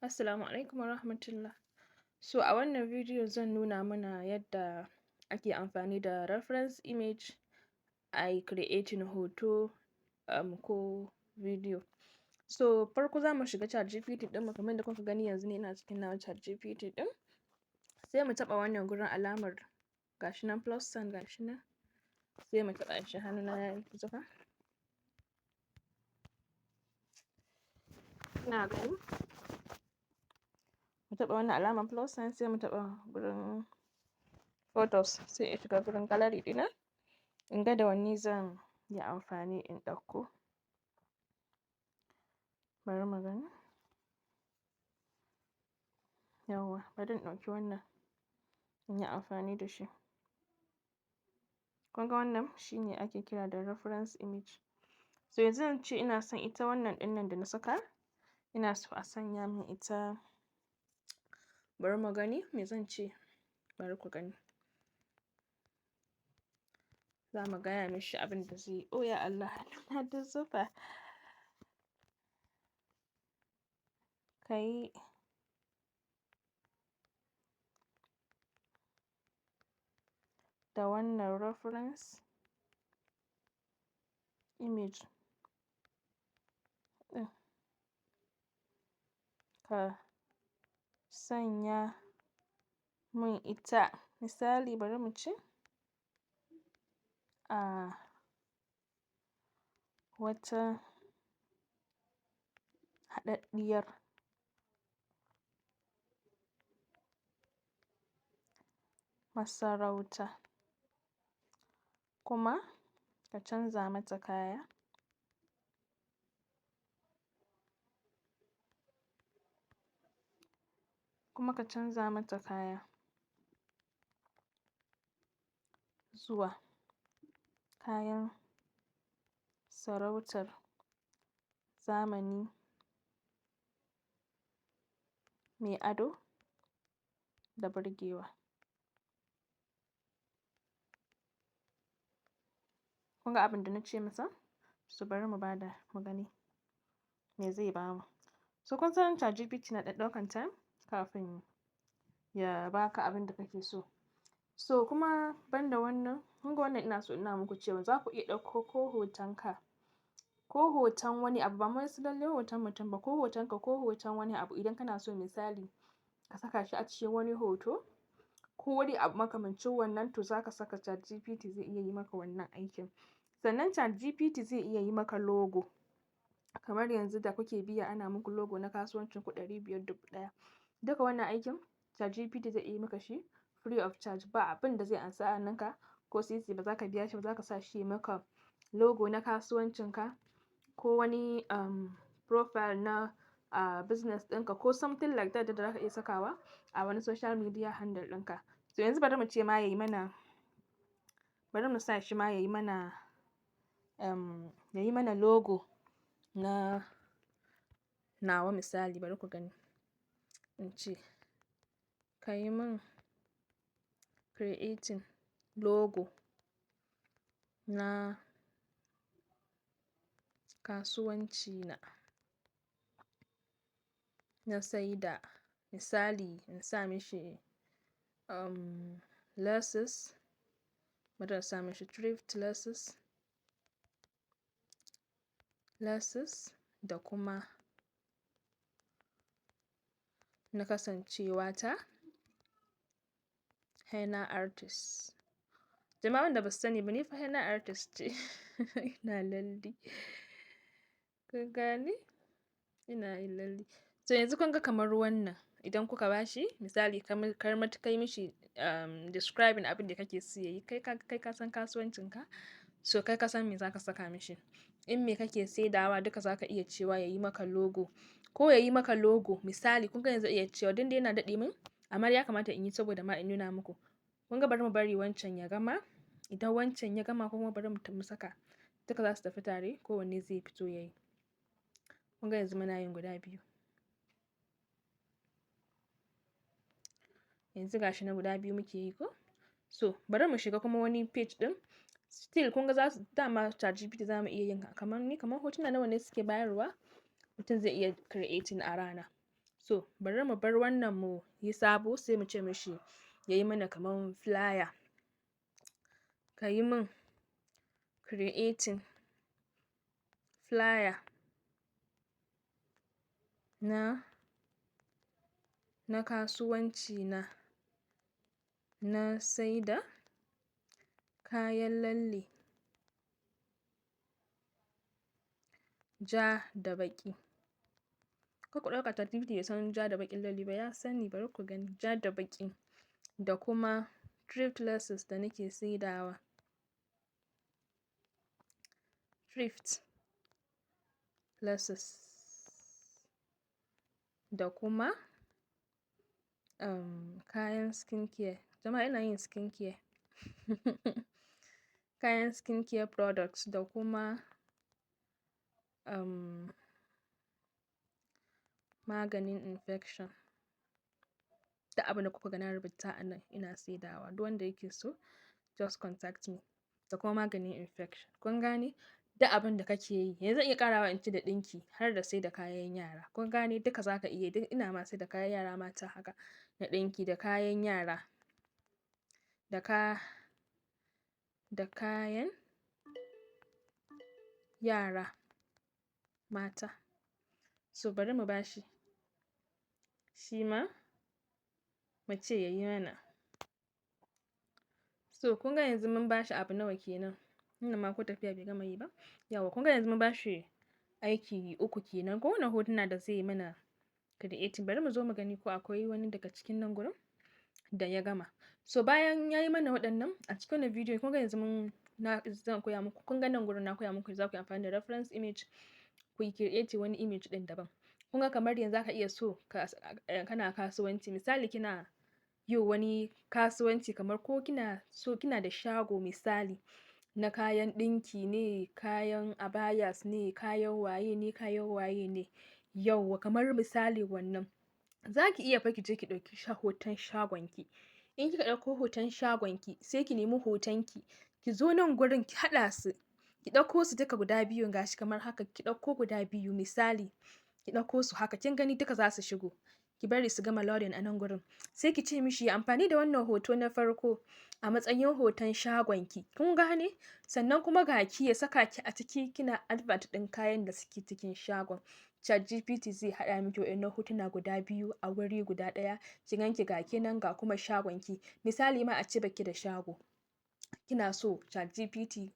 Assalamu alaikum warahmatullah. So a wannan bidiyo zan nuna mana yadda ake amfani da reference image a yi creating hoto ko video. So farko za mu shiga ChatGPT ɗinmu kamar yadda kuka gani, yanzu ne ina cikin nawa ChatGPT ɗin. Sai mu taɓa wannan gurin alamar, gashi nan plus sign, gashi nan, sai mu taɓa shi. Hannuna ya yi zufa. Ina gani mu taɓa wannan alamar plus sign, sai mu taɓa gurin photos, sai in shiga gurin gallery ɗina in ga da wanne zan yi amfani in ɗauko. Bari mu gani. Yawwa, bari in ɗauki wannan in yi amfani da shi. Kun ga wannan shi ne ake kira da reference image. So yanzu zan ce ina son ita wannan ɗin nan da na saka, ina so a sanya min ita. Bari mu gani me zan ce, bari ku gani. Za mu gaya mishi abin da zai yi. Oh ya Allah, hannuna duk zufa. Ka yi da wannan reference image ɗin, ka sanya min ita, misali bari mu ce a wata haɗaɗɗiyar masarauta, kuma ka canza mata kaya, kuma ka canza mata kaya zuwa kayan sarautar zamani mai ado da burgewa. Kun ga abin da na ce masa? So bari mu bada mu gani me zai bamu. So kun san ChatGPT na ɗan ɗaukan time kafin ya baka abin da kake so. So kuma banda wannan, kun ga wannan, ina so in nuna muku cewa za ku iya ɗauko ko hotonka ko hoton wani abu, ba ma sai lallai hoton mutum ba, ko hotonka ko hoton wani abu, idan kana so misali ka saka shi a cikin wani hoto ko wani abu makamancin wannan, to za ka saka ChatGPT, zai iya yi maka wannan aikin. Sannan ChatGPT zai iya yi maka logo. Kamar yanzu da kuke biya ana muku logo na kasuwancin ku 500, 1000. Duka wannan aikin ChatGPT zai iya yi maka shi free of charge, ba abin da zai ansa a hannunka, ko sisi ba za ka biya shi ba, za ka sa shi ya maka logo na kasuwancinka ko wani profile na business ɗinka ko something like that da za ka iya sakawa a wani social media handle ɗinka. So yanzu bari mu ce ma ya yi mana, bari mu sa shi ma ya yi mana logo na nawa misali, bari ku gani. In ce ka yi min creating logo na kasuwanci na, na saida, misali in sa mishi laces, bari in sa mishi thrift laces da kuma na kasancewa ta henna artist. Jama'a wanda ba su sani ba, ni fa henna artist ce, ina lalle. Kun gane? Ina yin lalle. So yanzu kun ga kamar wannan, idan kuka ba shi misali kamar kai mishi describing abin da kake so ya yi, kai ka san kasuwancinka, so kai ka san me za ka saka mishi. In me kake saidawa duka za ka iya cewa ya yi maka logo. Ko ya yi maka logo misali, kun ga yanzu iya cewa duk dai yana daɗe min, amma ya kamata in yi saboda ma in nuna muku. Kun ga bari mu bari wancan ya gama. Idan wancan ya gama kuma bari mu saka. Duka za su tafi tare, kowanne zai fito ya yi. Kun ga yanzu muna yin guda biyu. Yanzu ga shi na guda biyu muke yi ko? So bari mu shiga kuma wani page ɗin. Still kun ga za su dama ChatGPT za mu iya yin kamar ni, kamar hotuna nawa ne suke bayarwa, mutum zai iya creating a rana. So bari mu bar wannan, mu yi sabo, sai mu ce mishi ya yi mana kaman flyer. Ka yi min creating flyer na kasuwanci na na saida kayan lalle ja da baƙi. Kar ku ɗauka ChatGPT bai san ja da baƙin lalle ba, ya sani, bari ku gani. Ja da baƙi da kuma thrift laces da nake saidawa. Thrift laces da kuma kayan skincare. Jama'a, ina yin skincare. Kayan skincare products da kuma maganin infection. Da abin da kuka ga na rubuta a nan ina saidawa. Duk wanda yake so, just contact me. Da kuma maganin infection. Kun gane? Duk abin da kake yi. Yanzu zan iya ƙarawa in ci da ɗinki har da sai da kayan yara. Kun gane? Duka za ka iya. Duk ina ma sai da kayan yara mata haka na ɗinki da kayan yara. Da kayan yara mata. So bari mu bashi shi ma mu ce ya yi mana. So kun ga yanzu mun bashi abu nawa kenan? Wannan ma ko tafiya bai gama yi ba. Yauwa, kun ga yanzu mun bashi aiki uku kenan. Ko wane hotuna da zai yi mana creating. Bari mu zo mu gani ko akwai wani daga cikin nan gurin da ya gama. So bayan ya yi mana waɗannan a cikin wannan bidiyo, kun ga yanzu mun na zan koya muku. Kun ga nan gurin na koya muku za ku yi amfani da reference image ku yi create wani image ɗin daban. Kun ga kamar yanzu zaka iya so kana kasuwanci, misali kina yi wani kasuwanci, kamar ko kina so kina da shago, misali na kayan ɗinki ne, kayan abayas ne, kayan waye ne, kayan waye ne. Yauwa, kamar misali wannan. Za ki iya fa ki je ki ɗauki hoton shagonki. In kika ɗauko hoton shagonki, sai ki nemi hotonki, ki zo nan gurin ki haɗa su. Ki ɗauko su duka guda biyun, gashi kamar haka, ki ɗauko guda biyu, misali ki ɗauko su haka, kin gani duka za su shigo. Ki bari su gama loading a nan gurin. Sai ki ce mishi ya amfani da wannan hoto na farko a matsayin hoton shagonki. Kun gane? Sannan kuma ga ki, ya saka ki a ciki kina advert ɗin kayan da suke cikin shagon. ChatGPT zai haɗa miki waɗannan hotuna guda biyu a wuri guda ɗaya. Ki gan ki, ga ki nan, ga kuma shagonki. Misali ma a ce baki da shago. Kina so ChatGPT,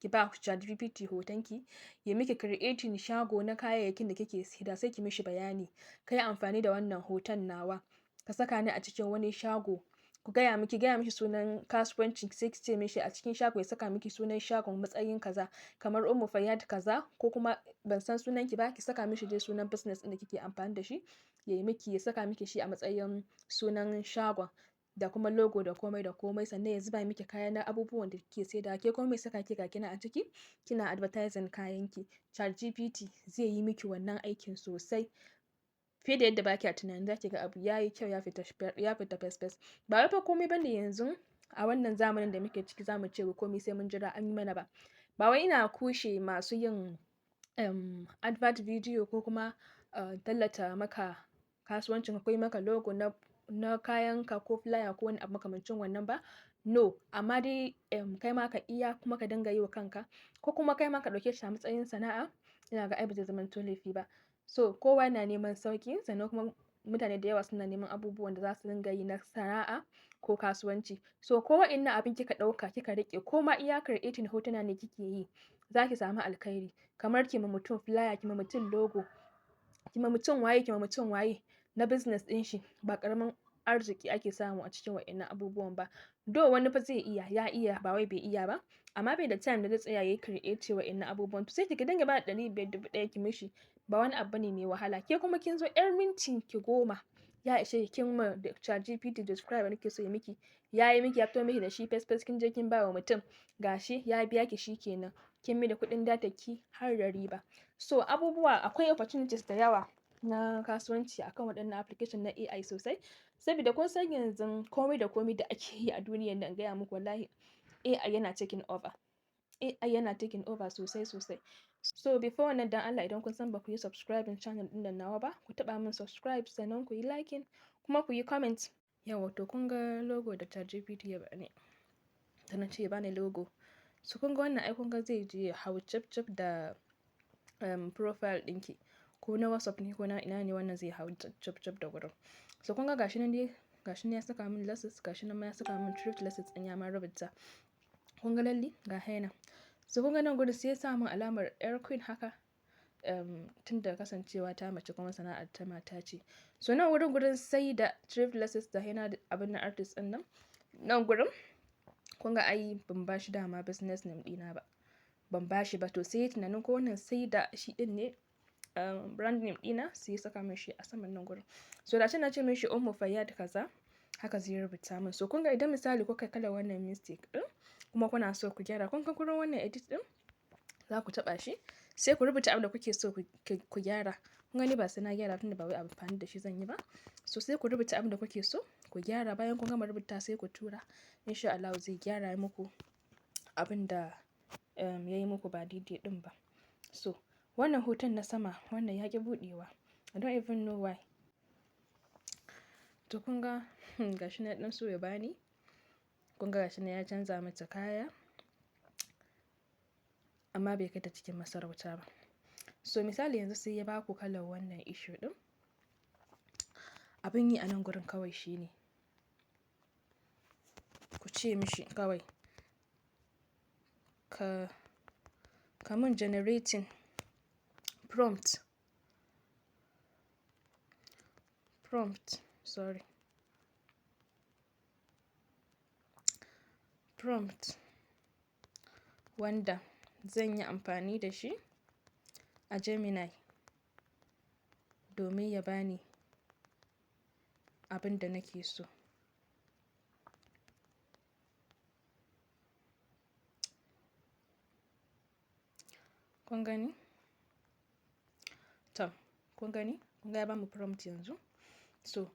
ki ba ChatGPT hotonki ya miki creating shago na kayayyakin da kike saida, sai ki mishi bayani. Ka yi amfani da wannan hoton nawa ka saka ni a cikin wani shago. Ku gaya miki gaya mishi sunan kasuwancin, sai ki ce mishi a cikin shago ya saka miki sunan shagon matsayin kaza, kamar Ummu Fayyad kaza, ko kuma ban san sunan ki ba, ki saka mishi dai sunan business ɗin da kike amfani da shi, ya yi miki, ya saka miki shi a matsayin sunan shagon da kuma logo da komai da komai. Sannan ya zuba miki kaya na abubuwan da kike saidawa, ke kuma mai saka ki, ga kina a ciki kina advertising kayanki. ChatGPT zai yi miki wannan aikin sosai fiye da yadda ba kya tunani. Za ki ga abu ya yi kyau, ya fita, ya fita fes fes. Ba wai fa komai bane yanzu a wannan zamanin da muke ciki zamu ce komai sai mun jira an yi mana ba. Ba wai ina kushe masu yin advert video ko kuma tallata maka kasuwancin ko yi maka logo na kayanka ko flyer ko wani abu makamancin wannan ba. No, amma dai kai ma ka iya kuma ka dinga yi wa kanka, ko kuma kai ma ka ɗauke shi a matsayin sana'a, ina ga ai ba zai zamanto laifi ba. So kowa yana neman sauƙi, sannan kuma mutane da yawa suna neman abubuwan da za su dinga yi na sana'a ko kasuwanci. So ko wa'innan abin kika ɗauka kika riƙe, ko ma iya creating hotuna ne kike yi, za ki samu alkhairi. Kamar ki ma mutum flyer, ki ma mutum logo, ki ma mutum waye, ki ma mutum waye na business ɗin shi, ba ƙaramin arziki ake samu a cikin wa'innan abubuwan ba. Though wani fa zai iya, ya iya, ba wai bai iya ba, amma bai da time da zai tsaya yayi create wa'innan abubuwan. To sai ki dinga bada 500, 1000 ki mishi, ba wani abu bane mai wahala. Ke kuma kin zo 'yar mintin ki 10 ya ishe ki, kin ma ChatGPT describe da kike so ya miki, ya yi miki, ya fito miki da shi fes fes, kin je kin ba wa mutum, gashi ya biya ki, shi kenan. Kin mai da kuɗin data ki har da riba. So abubuwa akwai opportunities da yawa na kasuwanci akan waɗannan application na AI sosai. Saboda kun san yanzu komai da komai da ake yi a duniyar nan, in gaya muku, wallahi AI yana taking over. AI yana taking over sosai sosai. So before wannan, dan Allah idan kun san ba ku yi subscribing channel ɗin nan nawa ba, ku taɓa min subscribe, sannan ku yi liking kuma ku yi comment. Yawwa, to kun ga logo da ChatGPT ya bani. Da na ce ya bani logo. So kun ga wannan, ai kun ga zai je ya hau cif cif da profile ɗinki. Ko na WhatsApp ne ko na ina ne, wannan zai hau cif cif da gurin. So kun ga gashi nan dai, gashi nan ya saka min laces, gashi nan ma ya saka min thrift laces ɗin, ya ma rubuta. Kun ga lalle ga henna. So kun ga nan gurin sai ya sa min alamar yar queen haka. Tun da kasancewa ta mace kuma sana'ar ta mata ce. So nan wurin, gurin sai da thrift laces da henna abin na artist ɗin nan. Nan gurin kun ga ai ban bashi dama business name ɗina ba. Ban bashi ba, to sai yayi tunanin ko wannan sai da shi ɗin ne brand name ɗina, sai ya saka min shi a saman nan gurin. So da ace na ce mishi Ummu Fayyad kaza, haka zai rubuta min. So kun ga idan misali kuka kalar wannan mistake ɗin kuma kuna so ku gyara, kun ga gurin wannan edit ɗin, za ku taɓa shi sai ku rubuta abin da kuke so ku gyara. Kun gani, ba sai na gyara tunda ba wai amfani da shi zan yi ba. So sai ku rubuta abin da kuke so ku gyara. Bayan kun gama rubuta, sai ku tura. In sha Allahu zai gyara muku abin da ya yi muku ba daidai ɗin ba. So wannan hoton na sama, wannan ya ƙi buɗewa. I don't even know why. To kun ga gashi nan ɗan so ya bani. Kun ga gashi nan ya canza mata kaya amma bai kai ta cikin masarauta ba. So misali yanzu sai ya baku kalar wannan issue ɗin. Abin yi a nan gurin kawai shine ku ce mishi kawai ka mun generating prompt, sorry, prompt wanda zan yi amfani da shi a Gemini domin ya bani abin da nake so. Kun gani? To, kun gani? Kun ga ya bamu prompt yanzu. So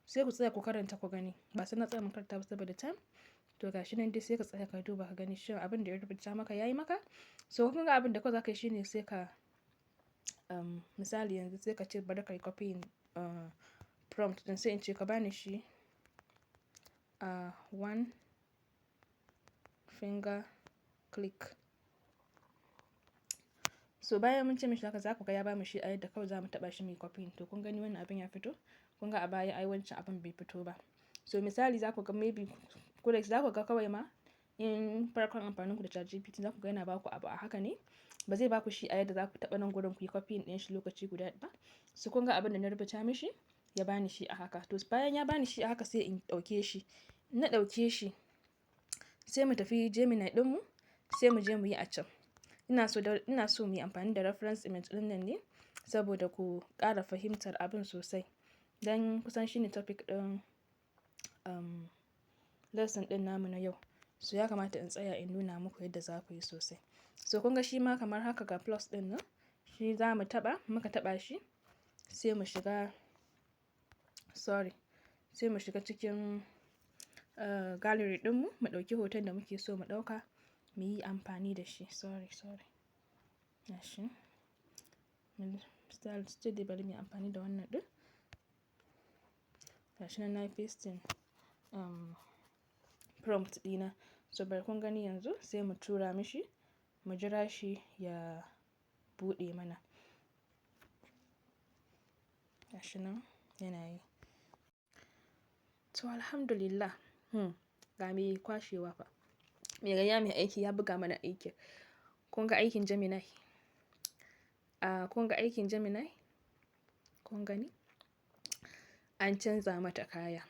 sai ku tsaya ku karanta ku gani. Ba sai na tsaya mun karanta ba saboda time. To gashi nan dai, sai ka tsaya ka duba ka gani shin abin da ya rubuta maka yayi maka. So kun ga abin da kawai za ka yi shine sai ka misali yanzu sai ka ce bari ka yi copying prompt ɗin, sai in ce ka bani shi one finger click. So bayan mun ce mishi haka, za ku ga ya bamu shi a yadda kawai za mu taɓa shi muyi copying. To kun gani, wannan abin ya fito. Kun ga a baya ai wancan abin bai fito ba. So misali za ku ga maybe ko da za ku ga kawai ma in farkon amfanin ku da ChatGPT, za ku ga yana ba ku abu a haka ne. Ba zai ba ku shi a yadda za ku taɓa nan gurin ku yi copying ɗin shi lokaci guda ba. So kun ga abin da na rubuta mishi, ya bani shi a haka. To bayan ya bani shi a haka, sai in ɗauke shi. In na ɗauke shi, sai mu tafi Gemini ɗinmu, sai mu je mu yi a can. Ina so mu yi amfani da reference image ɗin nan ne saboda ku ƙara fahimtar abin sosai. Dan kusan shine topic ɗin lesson ɗin namu na yau. So ya kamata in tsaya in nuna muku yadda za ku yi sosai. So kun ga shi ma kamar haka, ga plus ɗin nan, shi za mu taɓa, muka taɓa shi sai mu shiga, sorry, sai mu shiga cikin gallery ɗinmu, mu ɗauki hoton da muke so mu ɗauka mu yi amfani da shi. Sorry, sorry. Gashi. Misali sai dai bari mu yi amfani da wannan ɗin. Gashi nan na yi pasting prompt ɗina. So bari kun gani yanzu, sai mu tura mishi, mu jira shi ya buɗe mana. Gashi nan yana yi. To alhamdulillah, ga mai kwashewa fa. Mai gayya mai aiki ya buga mana aiki. Kun ga aikin Gemini? Ah, kun ga aikin Gemini? Kun gani? An canza mata kaya.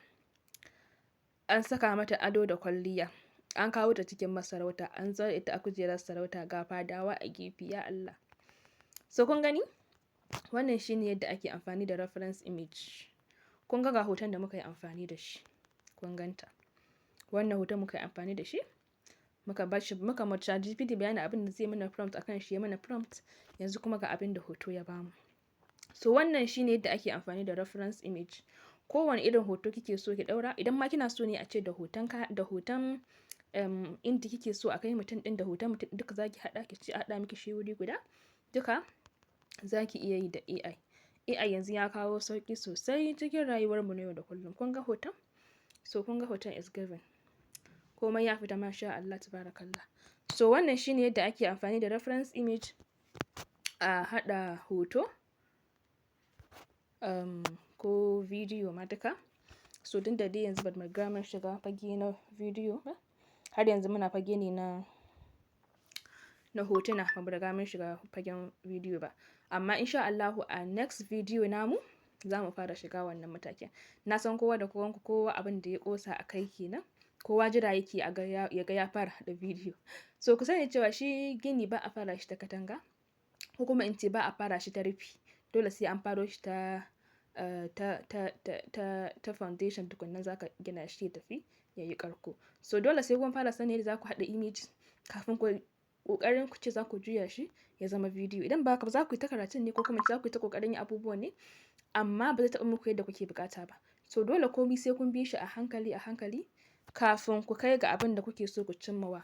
An saka mata ado da kwalliya. An kawo ta cikin masarauta. An zauna ita a kujerar sarauta, ga fadawa a gefe, ya Allah. So kun gani? Wannan shine yadda ake amfani da reference image. Kun ga hoton da muka yi amfani da shi. Kun ganta. Wannan hoton muka yi amfani da shi. Muka bashi, muka ma ChatGPT bayani abin da zai mana prompt akan shi, ya mana prompt. Yanzu kuma ga abin da hoto ya bamu. So wannan shine yadda ake amfani da reference image. Kowane irin hoto kike so ki ɗaura, idan ma kina so ne a ce da hoton ka, da hoton inda kike so a kai mutum ɗin da hoton mutum duka za ki haɗa, ki ce a haɗa miki shi wuri guda. Duka za ki iya yi da AI. AI yanzu ya kawo sauƙi sosai cikin rayuwar mu na yau da kullum. Kun ga hoton? So kun ga hoton is given. Komai ya fita, masha Allah tabarakallah. So wannan shine yadda ake amfani da reference image a haɗa hoto ko video ma duka. So tun da dai yanzu ba mu riga mun shiga fage na video ba. Har yanzu muna fage ne na hotuna, ba mu riga mun shiga fagen video ba. Amma in sha Allahu a next video namu za mu fara shiga wannan matakin. Na san kowa da kowanku, kowa abin da ya ƙosa a kai kenan. Kowa jira yake ya ga ya fara haɗa video. So ku sani cewa shi gini ba a fara shi ta katanga, ko kuma in ce ba a fara shi ta rufi. Dole sai an faro shi ta foundation tukuna za ka gina shi ya tafi ya yi ƙarko. So dole sai kun fara sanin yadda za ku haɗa image kafin ku ƙoƙarin ku ce za ku juya shi ya zama video. Idan ba haka ba, za ku yi ta karatun ne, ko kuma za ku yi ta ƙoƙarin yin abubuwan ne, amma ba zai taɓa muku yadda kuke buƙata ba. So dole komai sai kun bi shi a hankali a hankali kafin ku kai ga abin da kuke so ku cimmawa.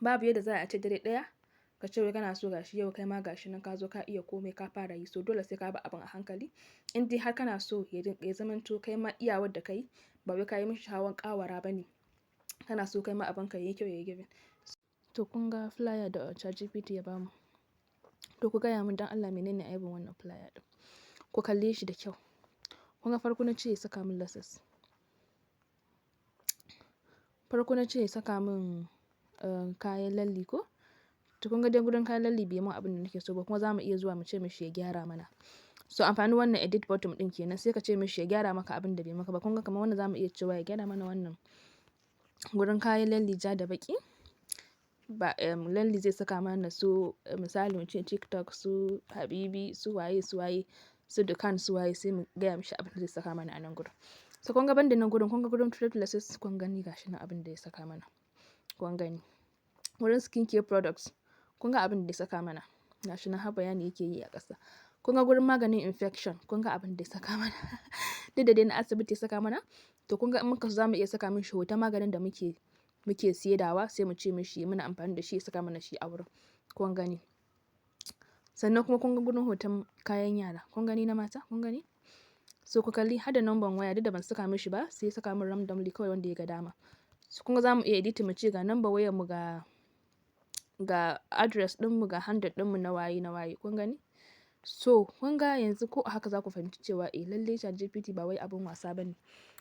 Babu yadda za a ce dare ɗaya ka ce wai kana so gashi yau kai ma gashi nan ka zo ka iya komai ka fara yi. So dole sai ka bi abin a hankali. In dai har kana so ya zamanto kai ma iyawar da kai ba wai ka yi mishi hawan ƙawara ba ne. Kana so kai ma abin ka yayi kyau, yayi giving. To kun ga flyer da ChatGPT ya bamu. To ku gaya mun don Allah, menene aibin wannan flyer ɗin? Ku kalle shi da kyau. Kun ga farko na ce ya saka min laces. Farko na ce ya saka min kayan lalli ko? To kun ga dai gurin kayan lalli bai mun abin da nake so ba, kuma za mu iya zuwa mu ce mishi ya gyara mana. So amfanin wannan edit button ɗin kenan, sai ka ce mishi ya gyara maka abin da bai maka ba. Kun ga kamar wannan, za mu iya cewa ya gyara mana wannan gurin kayan lalli ja da baƙi. Ba lalli zai saka mana su, misali mu ce TikTok, su Habibi, su waye su waye, su Dukan su waye, sai mu gaya mishi abin da zai saka mana a nan gurin. So kun ga banda nan gurin, kun ga gurin trade laces, kun gani gashi nan abin da ya saka mana. Kun gani. Wurin skincare products, kun ga abin da ya saka mana. Gashi nan har bayani yake yi a ƙasa. Kun ga gurin maganin infection, kun ga abin da ya saka mana. Duk da dai na asibiti ya saka mana. To kun ga in muka so, za mu iya saka mishi hoton maganin da muke saidawa, sai mu ce mishi muna amfani da shi, ya saka mana shi a wurin. Kun gani. Sannan kuma kun ga gurin hoton kayan yara, kun gani na mata, kun gani? So ku kalli har da number waya, duk da ban saka mishi ba, sai ya saka min randomly kawai wanda ya ga dama. So kun ga za mu iya editing, mu ce ga number wayar mu, ga address ɗinmu, ga handle ɗinmu na waye na waye, kun gani? So kun ga yanzu ko a haka za ku fahimci cewa eh lallai ChatGPT ba wai abin wasa ba ne.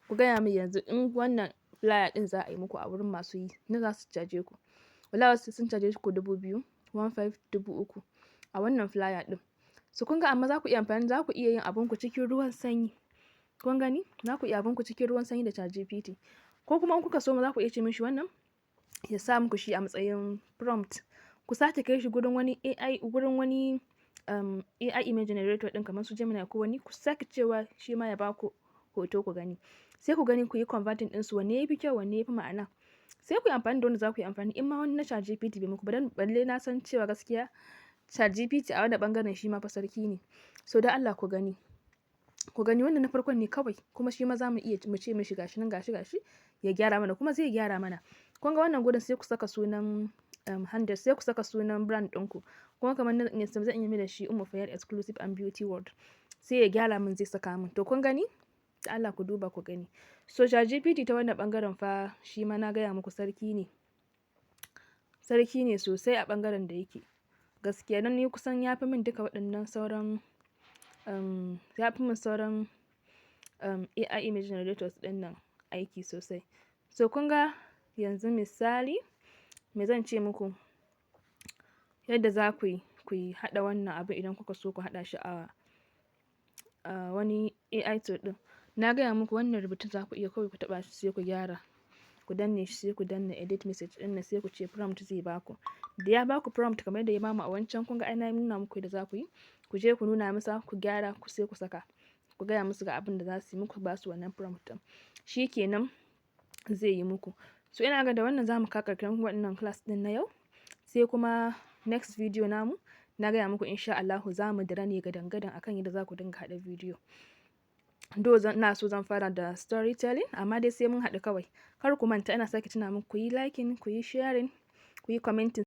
Ku gaya min yanzu, in wannan flyer ɗin za a yi muku a wurin masu yi, nawa za su caje ku? Wallahi wasu sun caje ku 2,000, 1,500, 3,000 a wannan flyer ɗin. So kun ga amma za ku iya amfani, za ku iya yin abunku cikin ruwan sanyi. Kun gani? Za ku iya abunku cikin ruwan sanyi da ChatGPT. Ko kuma in kuka so ma, za ku iya ce mishi wannan ya sa muku shi a matsayin prompt. Ku sake kai shi gurin wani AI, gurin wani AI image generator ɗin kamar su Gemini ko wani, ku sake cewa shi ma ya ba ku hoto ku gani. Sai ku gani ku yi converting ɗinsu, wanne yafi kyau, wanne yafi ma'ana. Sai ku yi amfani da wanda za ku yi amfani in ma wani na ChatGPT bai muku ba, dan balle na san cewa gaskiya ChatGPT a wannan ɓangaren shi ma fa sarki ne. So don Allah ku gani. Ku gani, wannan na farkon ne kawai, kuma shi ma za mu iya mu ce mishi gashi nan, gashi gashi, ya gyara mana, kuma zai gyara mana. Kun ga wannan gurin, sai ku saka sunan handle, sai ku saka sunan brand ɗinku. Kuma kamar nan zan iya mai da shi Ummu Fayyad Exclusive and Beauty World. Sai ya gyara min, zai saka min. To kun gani? Da Allah ku duba ku gani. So ChatGPT ta wannan ɓangaren fa shi ma na gaya muku sarki ne. Sarki ne sosai a ɓangaren da yake. Gaskiya don ni kusan ya fi min duka waɗannan sauran, ya fi min sauran AI image generators ɗin nan aiki sosai. So kun ga yanzu misali me zan ce muku, yadda za ku yi haɗa wannan abu idan kuka so ku haɗa shi a wani AI tool ɗin. Na gaya muku wannan rubutun, za ku iya kawai ku taɓa shi, sai ku gyara. Ku danne shi, sai ku danna edit message ɗin nan, sai ku ce prompt, zai ba ku. Da ya ba ku prompt kamar yadda ya bamu a wancan, kun ga ai na nuna muku yadda za ku yi. Ku je ku nuna masa, ku gyara ku, sai ku saka. Ku gaya musu ga abin da za su yi muku, ba su wannan prompt ɗin. Shi kenan, zai yi muku. So ina ga da wannan za mu kawo ƙarshen wannan class ɗin na yau. Sai kuma next video namu, na gaya muku in sha Allahu za mu dira ne gadan-gadan akan yadda za ku dinga haɗa video. Though ina so zan fara da storytelling, amma dai sai mun haɗu kawai. Kar ku manta, ina sake tuna muku, ku yi liking, ku yi sharing, ku yi commenting.